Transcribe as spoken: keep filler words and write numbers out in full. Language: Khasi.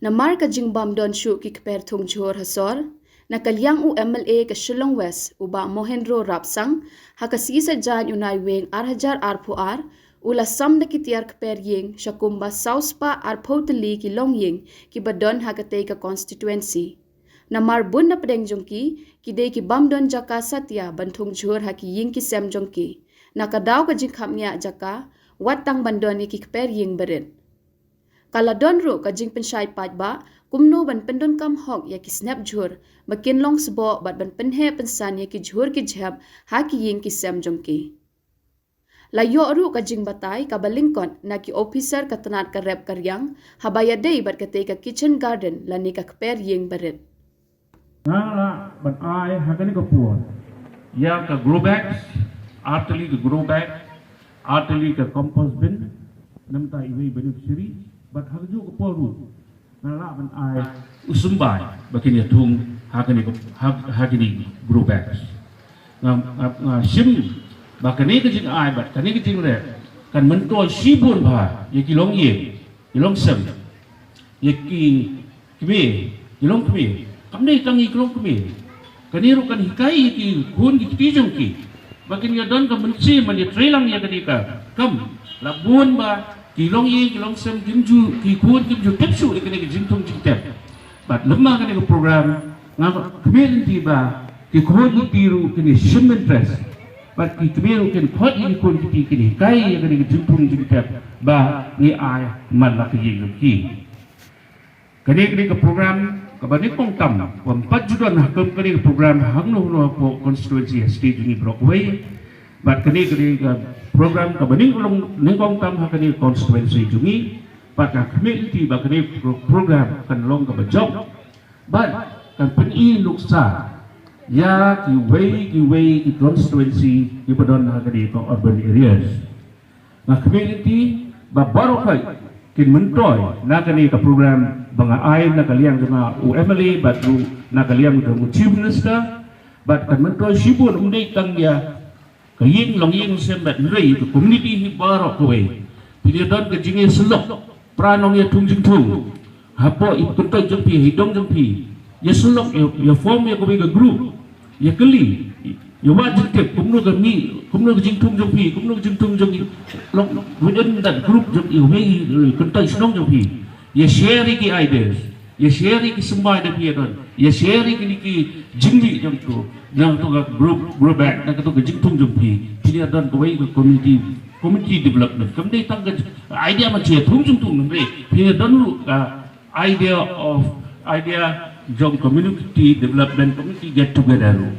Namar ka jingbym don shuh ki kper thung jhur ha sor, na ka liang u M L A ka Shillong West, u Bah Mohendro Rapsang, ha ka sngi Saitjaiñ u Naiwieng ar hajar arphew ar, u la sam da ki tiar kper ïing sha kumba saw spah arphew tylli ki longïing kiba don ha katei ka constituency. Namar bun na pdeng jong ki, ki dei kibym don jaka satia ban thung jhur ha ki ïing ki sem jong ki. Na ka daw ka jingkhapngiah jaka, wat tang ban don ïa ki kper ïing barit. Ka la don ruh ka jingpynshai paidbah kumno ban pyndonkam hok ïa ki snep jhur ba kin long sboh bad ban pynheh pynsan ïa ki jhur ki jhep ha ki ïing ki sem jong ki. La ïoh ruh ka jingbatai kaba lyngkot na ki ophisar ka tnat ka rep ka riang haba ïadei bad katei ka kitchen garden lane ka kper ïing barit. Nga lah ban ai ha kane ka por ïa ka grow bags, ar tylli ka grow bag, ar tylli ka compost bin, namar iwei i beneficiary, bad ha kajuh ka por ruh nga lah ban ai u symbai ba kin ïathung ha kane ka, ha, ha kine grow bags. Nga, nga, nga shim ba kane ka jingai bad kane ka jingrep kan myntoi shibun bha ïa ki longïing, ki longsem, ïa ki kmie, ki longkmie. Kam dei tang ïa ki longkmie. Kane ruh kan hikai ïa ki khun ki kti jong ki ba kin ïa don ka mynsiem ban ïa trei lang ïa kane ka kam. La bun ba ki longïing, ki longsem kim ju, ki khun kim ju tip shuh ïa kane ka jingthung jingtep. Bad lem ma kane ka program nga khmih lynti ba ki khun ki kti ruh kin ïa shim interest. Bad ki kmie ruh kin khot ïa ki khun ki kti, kin hikai ïa kane ka jingthung jingtep ba ngi ai man la ka ïing ki. Kane, kane ka program kaba nyngkong tam, kaba ym pat ju don ha kum kane ka program hangno hangno hapoh constituency ha state jong ngi baroh kawei. Bad kane, kane ka program kaba nyngkong, nyngkong tam ha kane ka constituency jong ngi. Bad nga khmih lynti ba kane pro-, program kan long kaba jop bad kan pyni nuksa ïa kiwei kiwei ki constituency kiba don ha kane ka urban areas. Nga khmih lynti ba baroh khoit kin myntoi na kane ka program ba nga ai na ka liang jong u M L A bad ruh na ka liang jong u Chief Minister, bad kan myntoi shibun, ym dei tang ïa ka ïing, longïing, sem bad, hynrei ka community hi baroh kawei. Phin ïa don ka jingïasyllok, para nongïathung jingthung, hapoh i kyntoit jong phi, ha i dong jong phi, ïasyllok, ïa, ïa form ïa kawei ka group, ïa kylli, ïa wad jingtip, kumno ka mih, kumno ka jingthung jong phi, kumno ka jingthung jong i long within that group jong i, kawei i kyntoit shnong jong phi. Ïa share ïa ki ideas, ïa share ïa ki symbai da phi ïa don, ïa share ïa kine ki jingmih jong to, na kato ka group, group back, na kato ka jingthung jong phi. Phin ïa don kawei ka community, community development. Kam dei tang ka idea ma jingthung jong to, hynrei phin ïa don ruh ka idea of, idea jong community development, community get together ruh.